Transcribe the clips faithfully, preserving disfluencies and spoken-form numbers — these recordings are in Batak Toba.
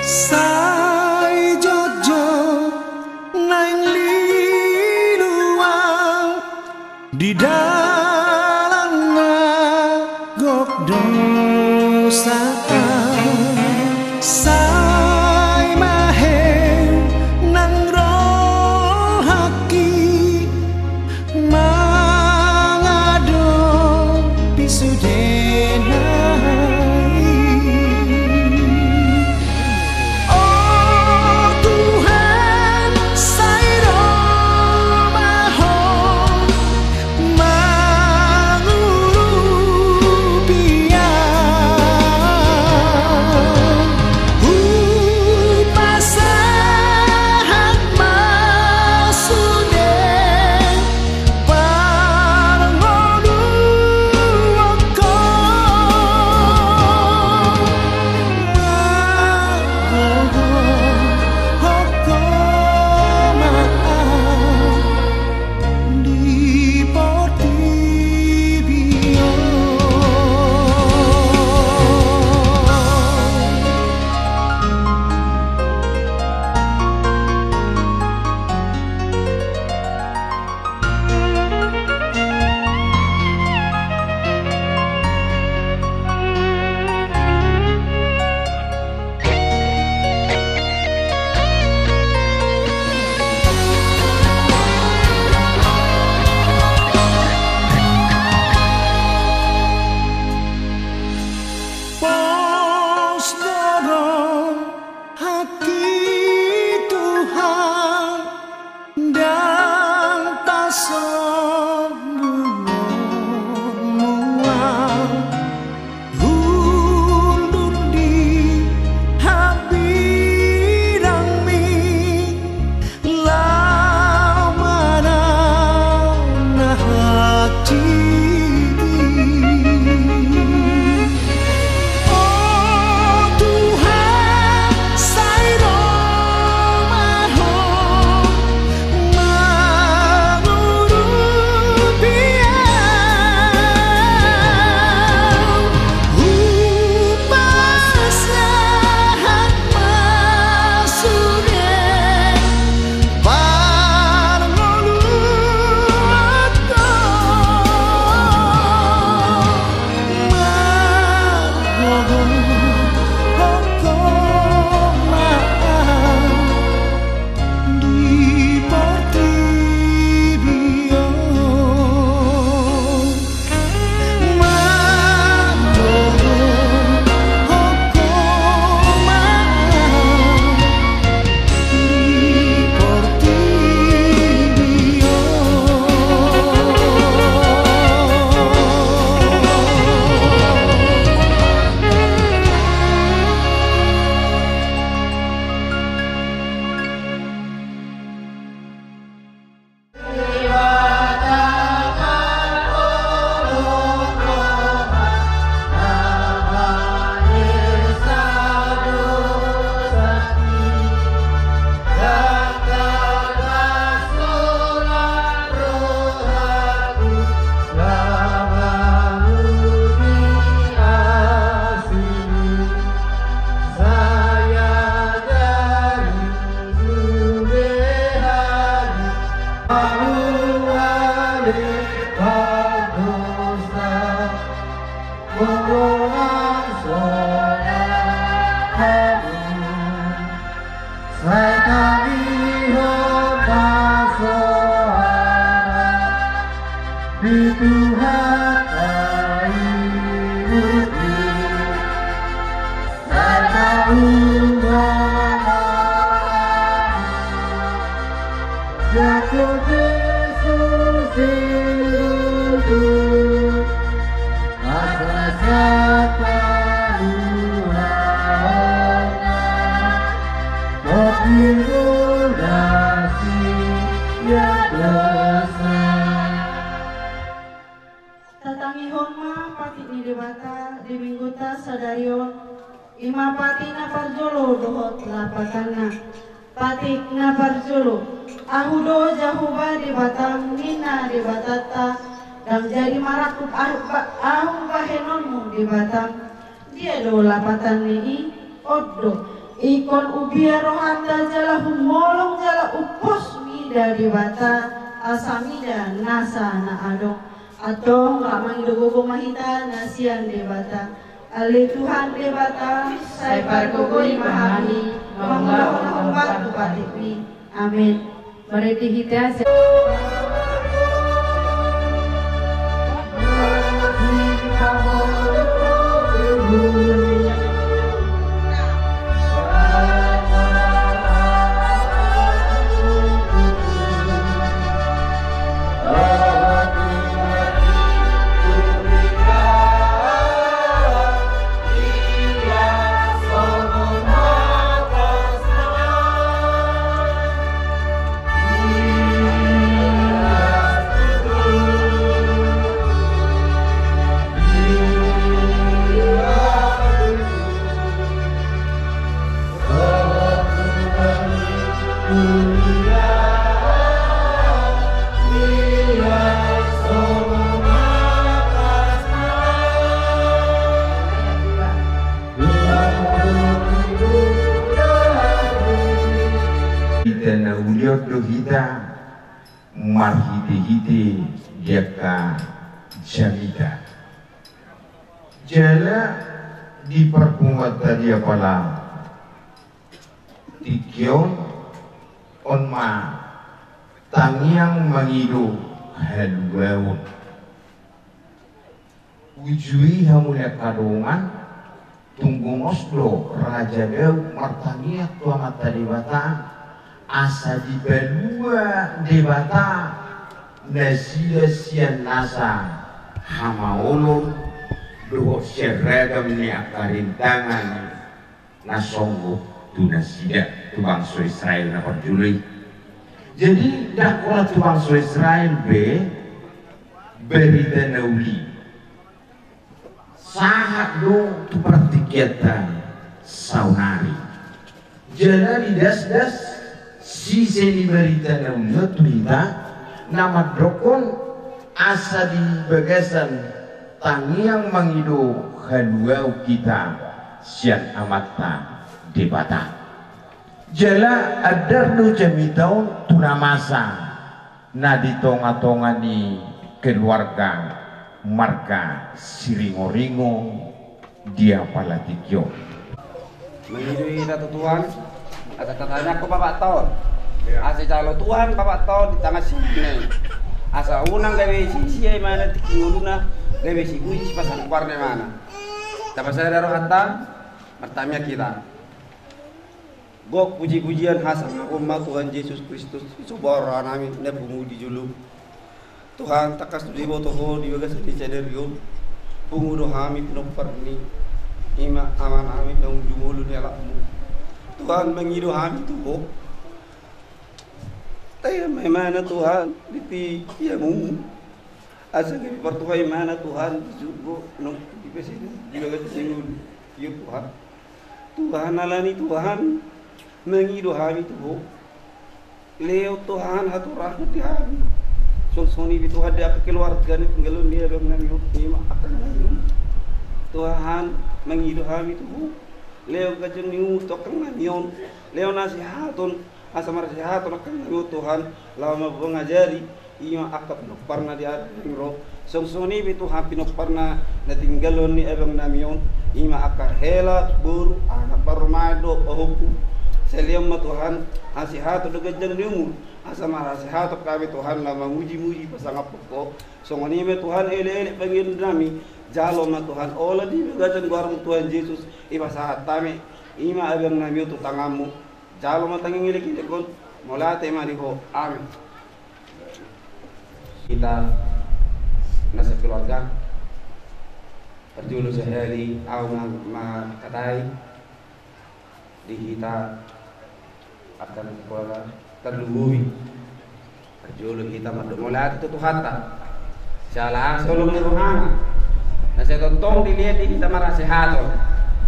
Sai jotjot naeng lilu au di dalan na gok dosa au. Sai mahe nang rohangki mangadopi sude nai. O Tuhan, sai ro ma Ho mangurupi au. Hupasahat ma sude parngoluonku. Mangogohon Ho ma au di portibi on. Pos do rohangki Tuhan, ndang pasombungonmu au. Hundul di hambirangmi laho manang na hansit i. O Tuhan, sai ro ma Ho mangurupi au. Hupasahat ma sude parngoluonku. Mangogohon Ho ma au di portibi on. Mangogohon Ho ma au di portibi on. Sai tangihon ma soara di Tuhan Debata i. Sai tangihon ma, jalo Jesus i. Asa sahat haluaonna, dohot dimulas ia dosa. Tatangihon ma patik ni Debata di Minggunta sadari on, i ma patik na parjolo dohot lapatanna. Patik na parjolo. Ahu do Jahowa Debatam, ninna Debatanta, ndang jadi marangkup ahu ba-, ahu bahenonmu Debatam. Dia do lapatan ni i? On do. Ingkon umbia rohanta jala humolong jala umpos mida Debata, asa mida nasa na adong. Antong, nunga mangido gogo ma hita na sian Debata. Ale Tuhan Debata, sai pargogoi ma hami mangulahon na hombar tu patikMi. Amen. Marende hita. Hita na uli on do hita marhitehite di angka jamita. Jala di parpunguanta di apala tingki on, on ma tangiang mangido haluaon. Uju i hamu angka dongan, tung gomos do Raja Daud martangiang tu Amanta Debata, asa dipalua Debata nasida sian nasa hamaolon dohot sian ragam ni angka rintangan na songgop tu nasida, tu bangso Israel na parjolo i. Jadi, ndang holan tu bangso Israel be barita na uli. Sahat do tu partingkianta saonari. Jala didasdas sise ni barita na uli on tu hita, na mandokkon asa di bagasan tangiang mangido haluaon hita sian Amanta Debata. Jala andar do jamita on tu na masa na di tongatonga ni keluarga marga Siringoringo di apala tingki on. Mangido hita tu Tuhan, asa tatangiangkon Papa Ton. Asa jalo Tuhan Papa Ton di tangasi i. Asa unang gabe sisia imana tingki ngoluna, gabe sipuji sipasangkupar na imana. Tapasada rohanta, martangiang hita. Gok pujipujian hasangapon ma Tuhan Jesus Kristus, isobar rohanami na pungu di jolom. Tuhan, tangkas do diboto Ho di bagasan sadari on. Pungu do hami pinompar ni, ima amanami naung jumolo ni alapmu. Tuhan, mangido hami tu Ho. Tahe ma imana Tuhan di tiamu. Asa gabe partuha imana Tuhan di surgo, nang di bagasan sadari on. Iyo Tuhan. Tuhan, alani Tuhan, mangido hami tu Ho. Lehon Tuhan hatorangan di hami. Songon i pe Tuhan di angka keluarga na tinggal on di abang nami on, ima angka nami on. Tuhan, mangido hami tu Ho. Lehon ganjang ni umur tu angka nami on. Lehon hasehaton, asa marhasehaton angka nami on Tuhan, laho mangajari, ima angka pinomparna di ari na ro. Songon i pe Tuhan pinomparna na tinggalhon ni abang nami on, ima angka hela, boru, anak, parumaen dohot pahompu. Sai lehon ma Tuhan hasehaton dohot ganjang ni umur, asa marhasehaton hami Tuhan laho mamujimuji pasangaphon Ho. Songon i ma Tuhan elekelek pangidoan nami, jalo ma Tuhan olat di bagasan goarmu Tuhan Jesus, ipasahat hami ima abang nami on tu tanganmu. Jalo ma tangiang elekelek on, mauliate ma di Ho. Amen. Hita na sakeluarga, parjolo sahali ahu ma, mangkatai di hita angka na sakeluarga, tarlumobi. Parjolo hita mandok mauliate tu Tuhanta. Siala asa holong ni rohana na sai tongtong dilehon di hita marhasehaton.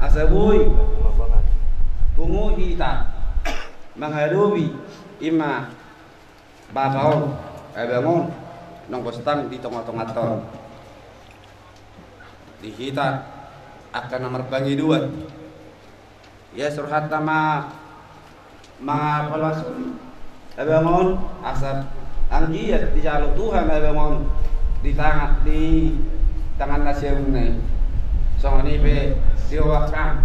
Asa boi pungu hita mangadopi ima bapa on, abang on, naung gostang di tongatonganta on. Di hita angka na marpangidoan. Ia surhanta ma mangapalashon abang on, asa anggiat dijalo Tuhan abang on di tangan, di tangan na siamun na i. Songon i pe di ho angkang.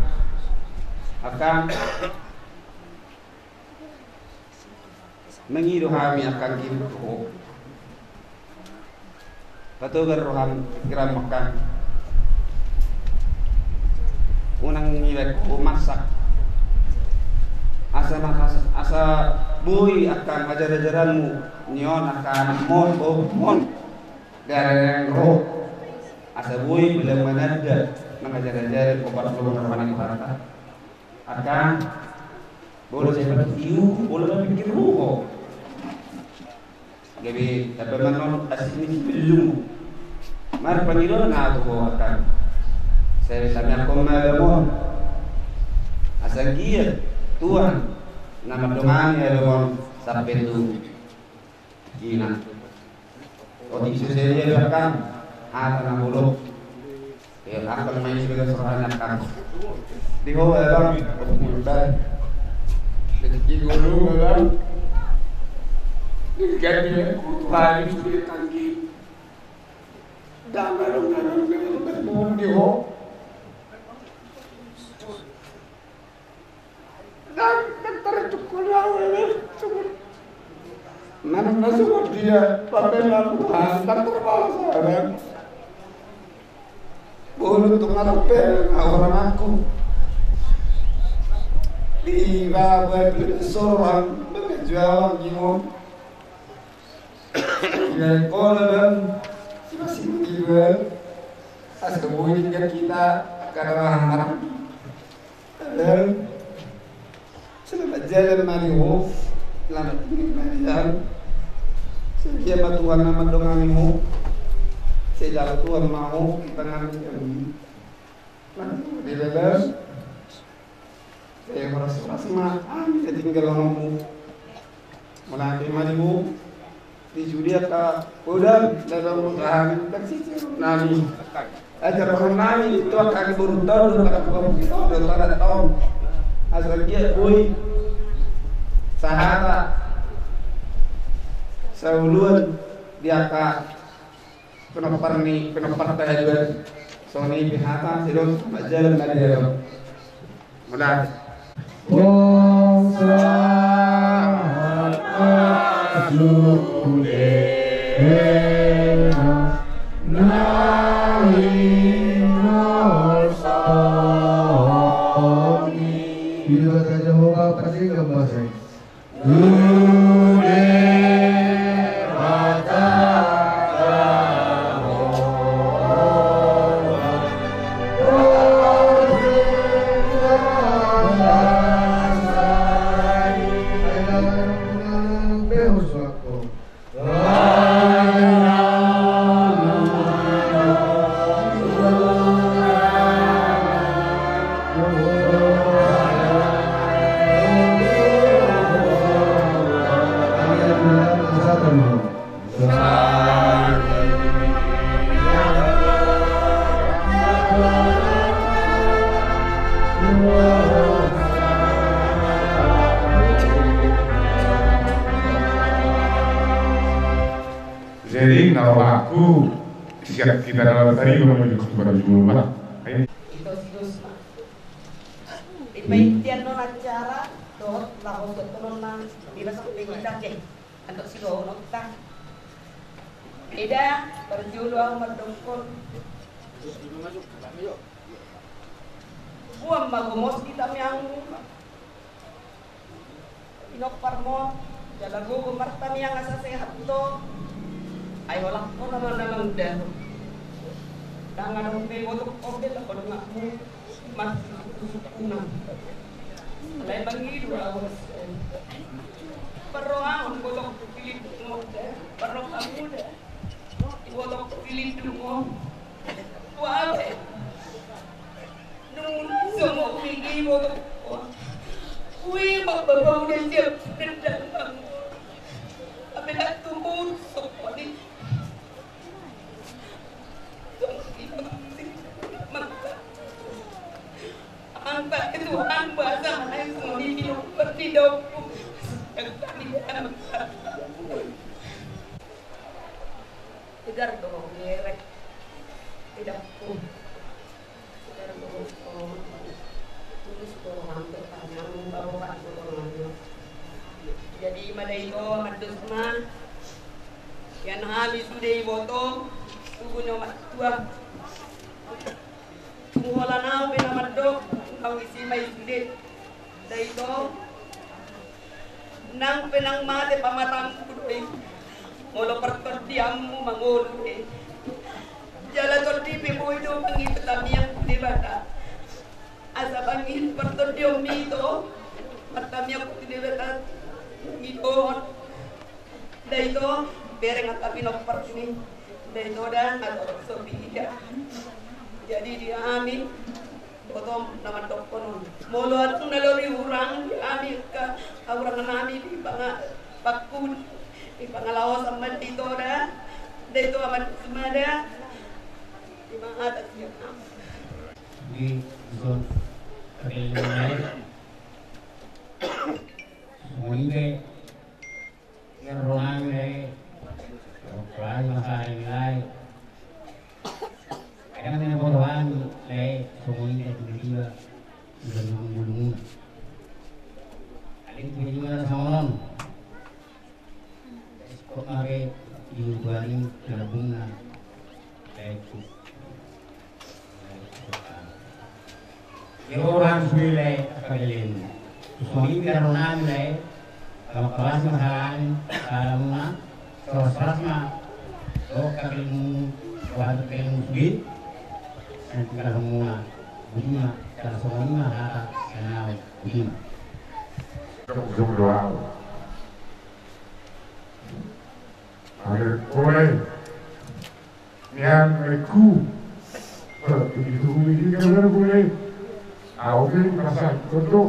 Angkang, mangido hami angkang giri tu ho. Patogar roham, pikiranmu angkang. Unang ibaen ho marsak. Asa, asa boi angkang ajar-ajaranmu, nion angkang, anakmon, bohomon. Dari yang roh. Asa boi bela mananda, mangajar-ajari ho parlobang rohani hata. Angkang, molo sai martiu, molo marpikir ho. Gabe tamba manon asing ni sipillumu. Marpangidoan ahu tu ho angkang. Sai tamiangkon ma abang on. Asa anggiat Tuhan na mandongani abang on sampe tu Ina. Otik so sadia do angkang, hata na bolok. Ia angkang ma i sebagai seorang angkang. Di ho abang, otik mulai. Rezeki guru abang. Diganti aku Tuhan itu dia tanggi. Damai dong, damai dong, damai dong, di ho. Ndang, ndang tarcukul ahu, ndang tarcukul. Manang na songon dia pambelaan Tuhan, ndang tarbalas ahu, ndang. Bolo tung arap pe ahu, orang aku. Di baba pe sorang, bagajualan gimon. Ibaen ho abang, simasima iba, asa boi tinggal hita, kada mahamarang. Abang, selamat jalan ma di ho, selamat tinggal ma di ho. Sai dia ma Tuhan na mandongani ho, sai jalo Tuhan ma ho, hita nami. Di baba. Sai horas-horas ma hami na tinggal di ho. Mauliate ma di ho. Di sude angka godang na binoto nami, ndang sisirun nami. Ajar roha nami tu angka boru tolu, angka boru tolu, tolu tolu. Asa anggiat boi sahata sauluan di angka pinompar ni, pinomparta haduan. Songon i pe hata, sidok majalan na di dalam. Mauliate. Wong sahat na sude na ningol soni. Iba saja ho, Bapak, sehingga bahasa. Jadi, kalau aku siap kita dalam tadi, kalau mau jujur kepada jujur, Pak. Ayo. Itu serius, Pak. Di panitian non acara, dohot laho suat tolong nang, di rasa pengidak, eh. Antok sidohononta. Eda, parjolo ahu mandok ho. Boan ma gomos di tangiangmu. Pinomparmon, jala gogo martangiang asa sehat ho. Ai holan ho nama na mangudahon. Ndang adong be botohon be laho donganmu. Marsihukunan. Alai mangido ahu. Parrohahon botohku pilihon ho. Parrohahon botohku pilihon ho. Wah. Nunga songon i botohku. Ui, ma bapa udah siap dendam. Ambil aku songon i. Pake Tuhan, bahasa mana yang songoni di dompet, di dompet. Tegar do gerek. Tidak. Tegar do, oh, tulus do hampir tangan, bawa bahan do. Jadi, mada ito, mandosma. Ian hami sude iboto, tubuh nyo matua. Tung holan au pe na mandok, au isi ma i sude. Nda ito, nang pe nang mate pamatanku do i. Molo partondianmu mangolu i, jala tondi pe boi do mangido tamiang tu Debata. Asa bangin partondionmi ito, martamiang tu Debata, mangido. Nda ito, bereng angka pinompar ni. Nda ito da, atau sopi ida. Jadi di hami, botom na mandokkon on. Molo adong na lori hurang, di hami angka, hurang nami di panga-, pakku, di pangalaosan ma nda ito da. Nda ito amat sumada. Di mangatas ya. Di zon. Songon i pe. Ia ro nami lae, ro nami ma sahali lae. Kadang na boto hami lae, songon i na tiba-tiba di galung-galungna. Alai tiba-tiba na songon on. Kok mare di ujung ni galungna. Lae. Ia ro hami sude lae, angka lelemu. Songon i pe ro nami lae, tangkas ma sahalani, sahalamuna, tangkas ma, dohot angka lelemu, dohot angka lelemu sude, na tinggalhonmuna, bujuna, jala songon i ma hata, na naeng, bujuna. Jong, jong do au. Ale, ore. Nian laengku. Berarti itu ini kan benar gue. Au pe dipasahitkon do.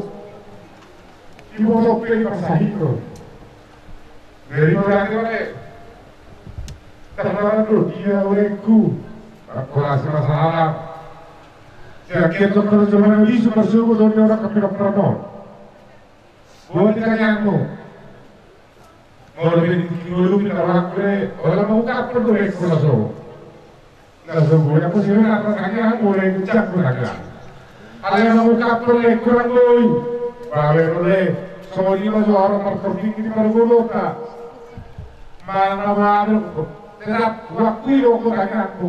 Iboto pe dipasahitkon. Jadi berarti mana? Terlalu dia laengku. Aku rasa masalah. Ya kita kalau cuma bisa masuk ke dunia orang kafir pertama. Buat kita yang mau. Molo pe di tingki ngolumi na rohangku, ora mangungkapkon do laengku na so. Na so boi, anggo sira na tangiangku, laengku na tangiang. Alai mangungkapkon laengku nang boi. Bale do lae, songon i ma jo au martopik di pargogota. Manang na baru, tetap huakui do tangiangku.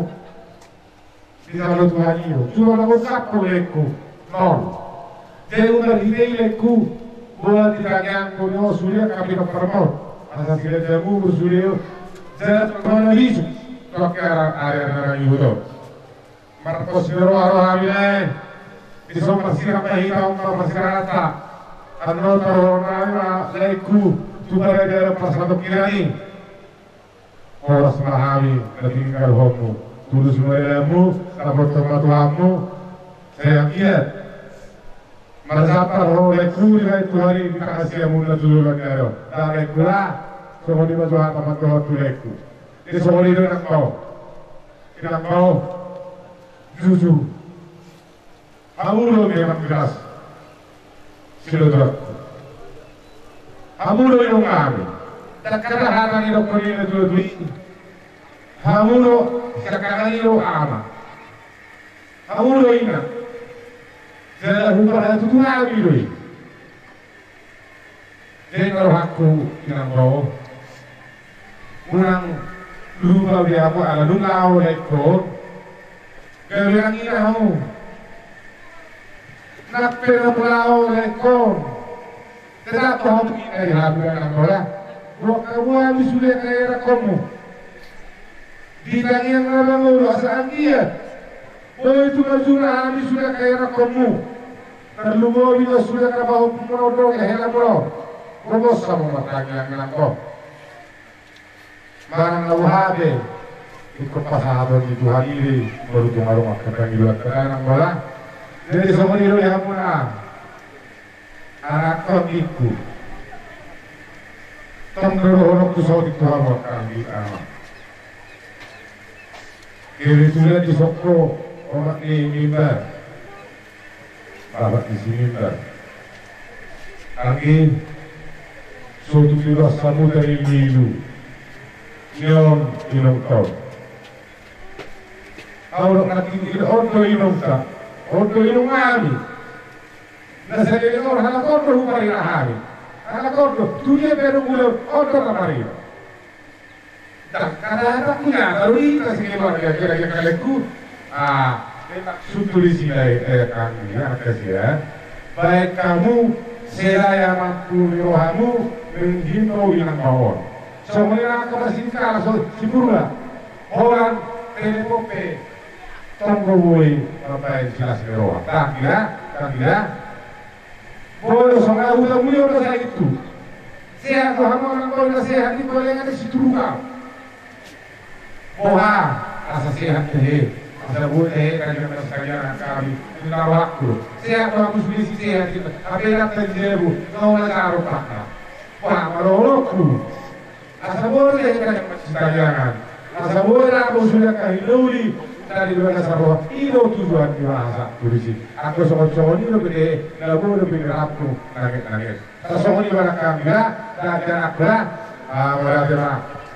Dijalo Tuhan i do. Sude na mangungkapkon laengku. Nol. Jadi unang marhite i laengku. Boha di tangiangku ni on sude angka pinompar on. Asa sila jamu sude. Jala tongtong na bisuk. Toke arah area na ibu do. Marpos ni roha roha mina e. Dison marsirang ma hita on ma marsirang ata. Annon taruhon nami ma laengku. Tu paradaran parsatongkinan i. Horas ma hami na tininggalhonmu. Tulus ma dalanmu, na boto ma Tuhanmu. Sai anggiat marsampar ho laengku dibahen Tuhan i di tangan siamun na tu joloan ni ari on. Nda laengku da, songon i ma jo hata mandohot tu laengku. Jadi songon i do inang bao. Inang bao. Jujur. Hamu do memang jelas. Sidohononku. Hamu do inong hami. Ndang ada hata ni dokter ni na tuatua i. Hamu do siangkangan i do ama. Hamu do ina. Jala huparhatutu hami do i. Jadi na rohangku inang bao. Unang lupa be hamu ala nunga au laengkon. Gabe nang ina hamu. Nang pe na pola au laengkon. Tetap hamu ina di hami inang bao da. Boan hamu hami sude angka ianakhonmu. Di tangiang na mangolu asa anggiat. Boi tu maju na hami sude angka ianakhonmu. Tarlumobi do sude angka pahompu muna on dohot hela muna on. Gomos hamu martangiang inang bao. Manang na boha pe. Ingkon pasahaton ni Tuhan i do i. Molo tung adong angka pangidoan inang bao da. Jadi songon i do di hamuna. Anakhon ningku. Tong do dohononku saotik tu hamu angka anggi ama. Kebetulan di son do omak ni mimbar. Bapak di sini, Mbak. Anggi, so tutu iba samuta ilu-ilu. Nion inong ton. Au dok nanti, on do inongta, on do inong nami. Na sadari on halak on do huparina hami. Halak on do, tu dia pe adong ulaon, on do na marina. Dah, kada ada punya, lalu ini kasih keluarga, kira-kira kalengku. Ah, enak sutu di sini, eh, kami, ya, kasih ya. Baik kamu, seraya mampu rohamu, menghimbau inang baon. Songon i nang angka pasinta, so, si Purba. Holan, telepon pe. Tong do boi, mambaen silas ni roha. Tanggi da, tanggi da. Boi, songon au tamu i, olo sa itu. Sehat do hamu, nang boi na sehat, itu lengan si Turuka. Boha, asa sehat tehe. Asa boi tehe, kalian mas kalian kami. Minta waktu. Sehat do hamu, sudah si sehat itu. Apa yang tak jebu, kau na caro pakna. Boha, malolokku. Asa boi tehe kalian mas kalian. Asa boi na boi sudah kahiloli. Dari dua dasar roh. Ido tujuan di bahasa. Kurisi. Aku songon-songon ido bede. Na boi do bede rapu. Nangis, nangis. Asa songon ido na kami. Ya, dan, dan aku ya. Ah, wala tema.